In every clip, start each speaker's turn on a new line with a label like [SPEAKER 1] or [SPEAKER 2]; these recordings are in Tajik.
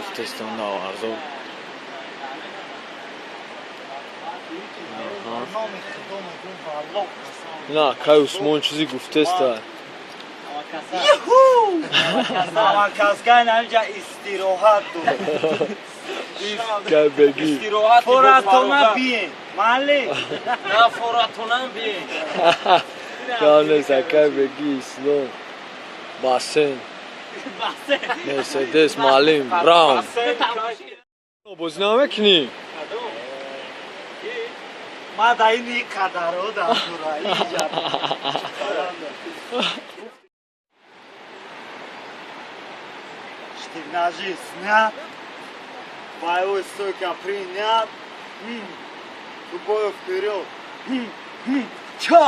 [SPEAKER 1] Гуфтестон наварзо. На, кай Усмон чизи гуфтеста.
[SPEAKER 2] Навакаскай намиҷа истироҳат дод.
[SPEAKER 1] Кай беги.
[SPEAKER 2] Форатона биен. Мале.
[SPEAKER 3] На форатона биен.
[SPEAKER 1] Кай кай беги Ислом. Бассейн. Мерседес Малим Браун. Бозӣ намекунӣ?
[SPEAKER 2] Ма да ин қадаро да тура иҷа. Штык-ножи снят, боевой стойка принят, рукой вперед, ча,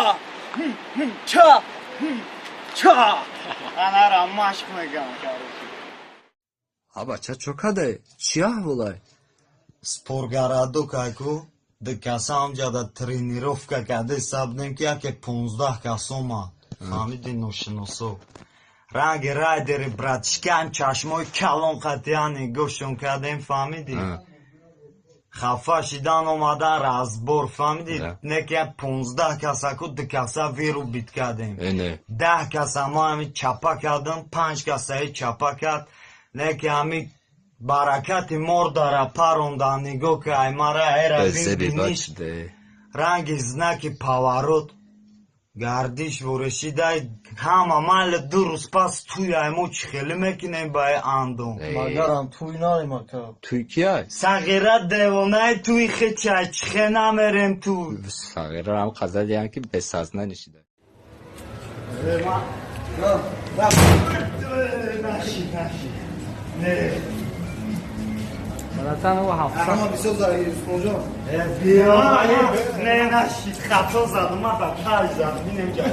[SPEAKER 2] ча, ча. Анара машқ мегам, короче.
[SPEAKER 4] Ҳа, бача, чо кадай? Чӣ аҳволай?
[SPEAKER 2] Спортгородок айку ду каса ҳамҷада тренировка карда сабдем, ки яке 15 кас омад. Фаҳмиди, ношиносо. Ранги райдери братишкаем, чашмои калон қатъиян нигоҳшон кардем, фаҳмидӣ? Хафа шидан омадан разбор, фаҳмидӣ? Не ки 15 касаку ду каса вырубить кардем. 10 каса мо ҳами чапа кардам, панҷ касаи чапа кард. Не ки ҳами баракати мордара парондан, нигоҳ ки аймара эра биниш ранги знаки поворот гардиш ворешидай ҳама майли. 2 рӯз пас туй аймо чӣ хеле мекунем ба андом?
[SPEAKER 5] Магарам туй нарем, ака.
[SPEAKER 4] Туй кияй?
[SPEAKER 2] Сағира девонаи туй хечай, чӣ хе намерем туй?
[SPEAKER 4] Сағирарам қаза диям, ки бесазна нишида.
[SPEAKER 2] Наши, наши, не.
[SPEAKER 3] Братан, ӯ ҳафта.
[SPEAKER 5] Бисёр зади, Усмонҷон.
[SPEAKER 2] Биё, не, наши, хато задум, ма ба таҷ задум, инем ҷа.